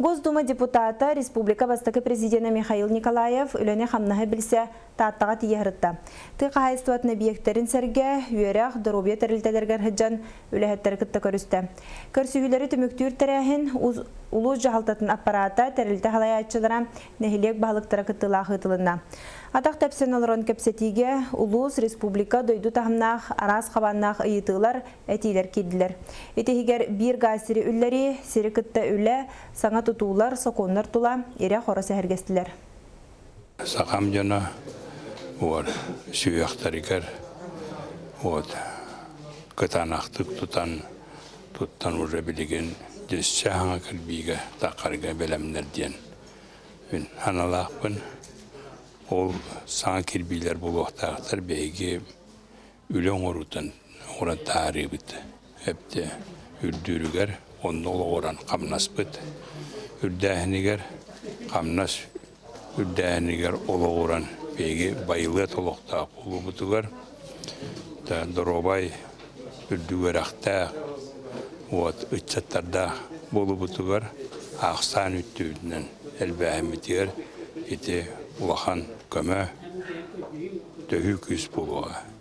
Госдума депутата, республика бастакы президенэ Михаил Николаев үлэни-хамнаһы билсэ Тааттаҕа тиийэ сырытта. Тыа хаһаайыстыбатын эбийиэктэрин сэргэ, үөрэх, доруобуйа тэрилтэлэригэр сылдьан үлэһиттэри кытта көрүстэ. Көрсүһүүлэри түмүктүүр тэрээһин улуус дьаһалтатын аппараата, тэрилтэ салайааччылара, нэһилиэк баһылыктара кыттыылаах ыытылынна. Атах тэпсэн олорон кэпсэтиигэ улуус, республика, дойду таһымнаах араас хабааннаах ыйытыылар, этиилэр киирдилэр. Ити иһигэр биир гаас сири үллэрии, сири кытта үлэ, саҥа тутуулар, сокуоннар тула ирэ-хоро сэһэргэстилэр. Сахам дьоно уор сүһүөхтэригэр вот кытаанахтык тутан туттан уже билигин дьөссө хаҥа кирбиигэ таххарга бэлэмнэр диэн мин аналаахпын. Ол саҥа кирбиилэр буолуохтаахтар биһиги үлэ оҥоруутун оҥорон таһаарыыбыт эбтэ үрдүүрүгэр онно олоҕуран хамнаспыт үрдээһинигэр хамнас үрдээһинигэр олоҕуран биһиги байылыат олохтоох буолуубутугар доруобай үрдүк үөрэхтээх уот ыччаттардаах буолуубутугар аахсаан үттүүтүнэн элбээһиммитигэр ити улахан көмө төһүү күүс буолуоҕа.